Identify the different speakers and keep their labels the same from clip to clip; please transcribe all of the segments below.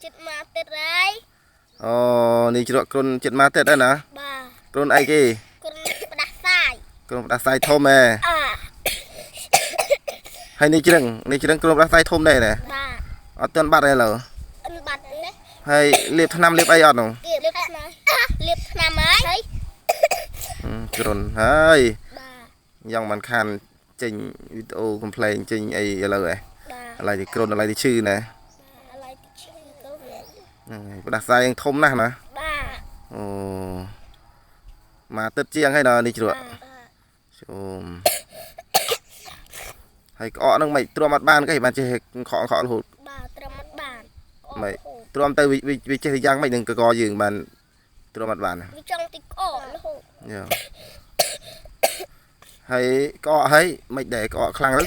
Speaker 1: ចិត្តមកទៀតហើយ
Speaker 2: អូនេះជ្រក់គ្រុនចិត្តមកទៀតហើយណា
Speaker 1: បាទ
Speaker 2: គ្រុនអីគេ
Speaker 1: គ្រុនផ្ដាសាយ
Speaker 2: គ្រុនផ្ដាសាយធំហ៎
Speaker 1: អ่า
Speaker 2: ហើយនេះជ្រឹងនេះជ្រឹងគ្រុនផ្ដាសាយធំដែរណា
Speaker 1: បាទ
Speaker 2: អត់ទាន់បាត់ទេឡើយ
Speaker 1: អត់បាត់ទេ
Speaker 2: ហើយលាបថ្នាំលាបអីអត់នោះ
Speaker 1: លាបថ្នាំលាបថ្នាំហើយ
Speaker 2: គ្រុនហើយ
Speaker 1: បាទ
Speaker 2: យ៉ាងមិនខានចេញវីដេអូកំ pl ែងចេញអីឥឡូវហ៎
Speaker 1: បាទ
Speaker 2: ឥឡូវទីគ្រុនឥឡូវទីឈឺណា
Speaker 1: ឥឡូវទីឈឺគ្រុន
Speaker 2: ហ្នឹងហើយផ្ដាសាយយ៉ាងធំណាស់ណា
Speaker 1: បាទ
Speaker 2: អូមកទឹកជាងហើយដល់នេះជ្រក់
Speaker 1: បាទ
Speaker 2: ជុំហើយក្អកហ្នឹងមិនទ្រាំអត់បានគេបានចេះខកខករហូត
Speaker 1: បាទត្រឹមអត់បាន
Speaker 2: មិនទ្រាំទៅវាចេះយ៉ាងម៉េចនឹងកកយើងបានទ្រាំអត់បាន
Speaker 1: វាចង់ទីក្អករហូត
Speaker 2: យ៉ាហើយក្អកហើយមិនដែរក្អកខ្លាំងទៅ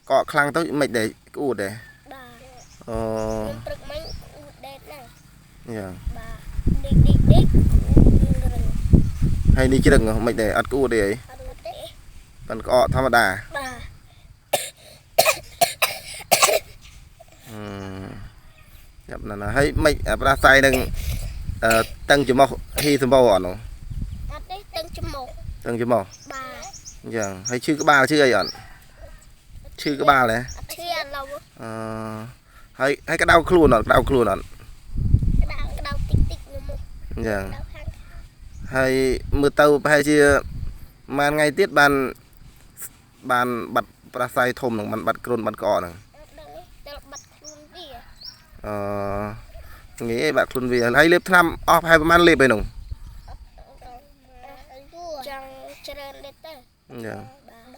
Speaker 2: ក្អកខ្លាំងទៅមិនដែរក្អួតដែរ
Speaker 1: បាទ
Speaker 2: អូ
Speaker 1: ខ្ញុំព្រឹកមិញអ៊ូដេតហ្នឹង
Speaker 2: យ៉ា
Speaker 1: បាទឌីកឌីកឌីករឹង
Speaker 2: ហើយនេះជ្រឹងមិនដែរអត់ក្អួតទេអី
Speaker 1: អត់អត់ទេ
Speaker 2: បានក្អកធម្មតា
Speaker 1: បាទ
Speaker 2: យ៉ាប់ណាស់ណាហើយមិនប្រាស្រ័យនឹងអឺតឹងច្រមុះហ៊ីសម្បោអត់នោះ
Speaker 1: អត់ទេតឹងច្រមុះ
Speaker 2: តឹងច្រមុះ
Speaker 1: បាទ
Speaker 2: អញ្ចឹងហើយឈឺក្បាលឈឺអីអត់ឈឺក្បាលហ៎
Speaker 1: អត់ឈឺអត់ឡូវ
Speaker 2: អឺហើយហើយក្តៅខ្លួនអត់ក្តៅខ្លួនអត់
Speaker 1: ក្តៅក្តៅតិចតិចនៅមុខ
Speaker 2: អញ្ចឹង
Speaker 1: ក្តៅខាង
Speaker 2: ហើយមើលទៅប្រហែលជាមួយថ្ងៃទៀតបានបានបាត់ប្រាស្រ័យធំហ្នឹងបានបាត់គ្រុនបាត់ក្អកហ្នឹង
Speaker 1: អត់ដឹងទេដល់បាត់ខ្លួនវា
Speaker 2: អឺងាយបាត់ខ្លួនវាហើយលេបថ្នាំអស់ប្រហែលប្រហែលលេបឯនោះ
Speaker 1: ចង់ច្រើនលេបទៅ
Speaker 2: អញ្ចឹង
Speaker 1: បាទ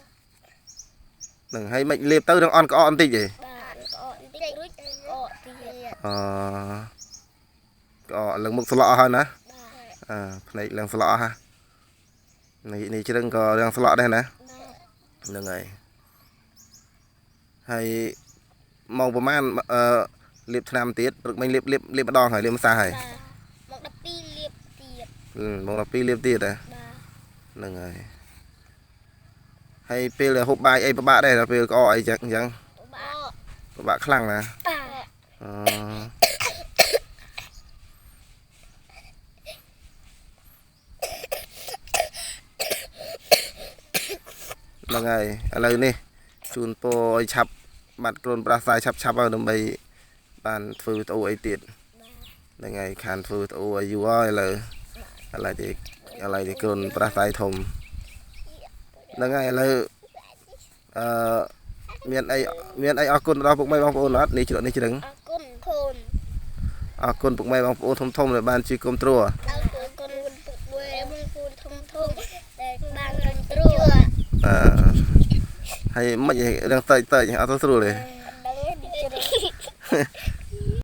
Speaker 2: ហ្នឹងហើយមិនលេបទៅនឹងអន់ក្អកបន្តិចទេ
Speaker 1: បាទក្អកបន្តិចរួចក្អកទៀត
Speaker 2: អឺក្អកឡើងមុខស្លក់អស់ហើយណា
Speaker 1: បាទ
Speaker 2: អឺភ្នែកឡើងស្លក់អស់ហ่ะនេះនេះជ្រឹងក៏រឿងស្លក់ដែរណា
Speaker 1: បាទ
Speaker 2: ហ្នឹងហើយហើយម៉ោងប្រហែលអឺលេបថ្នាំទៀតព្រឹកមិញលេបលេបលេបម្ដងហើយលេបម្សាហើយ
Speaker 1: បាទមក12លេបទៀត
Speaker 2: ម៉ោង12លេបទៀតហ៎
Speaker 1: បាទ
Speaker 2: ហ្នឹងហើយហើយពេលដែលហូបបាយអីពិបាកដែរដល់ពេលក្អកអីចឹងអញ្ចឹង
Speaker 1: បាទ
Speaker 2: ពិបាកខ្លាំងណា
Speaker 1: បាទ
Speaker 2: អឺហ្នឹងហើយឥឡូវនេះជូនពរឲ្យឆាប់បាត់គ្រុនប្រាស្រ័យឆាប់ឆាប់ហើយដើម្បីបានធ្វើវីដេអូអីទៀតហ្នឹងហើយខានធ្វើវីដេអូឲ្យយូរហើយឥឡូវឥឡូវទីឥឡូវទីគ្រុនប្រាស្រ័យធំហ្នឹងហើយឥឡូវអឺមានអីមានអីអរគុណដល់ពុកម៉ែបងប្អូនអត់នេះជ្រក់នេះជ្រឹង
Speaker 1: អរគុណខូន
Speaker 2: អរគុណពុកម៉ែបងប្អូនធំធំដែលបានជួយគ្រប់គ្រង
Speaker 1: អរគុណពុកម៉ែបងប្អូនធំធំដែលបានរំត្រួ
Speaker 2: អឺហើយមិនរឿងតើចតើចអត់ទៅស្រួលទេ
Speaker 1: អត់ដឹងទេជ្រឹង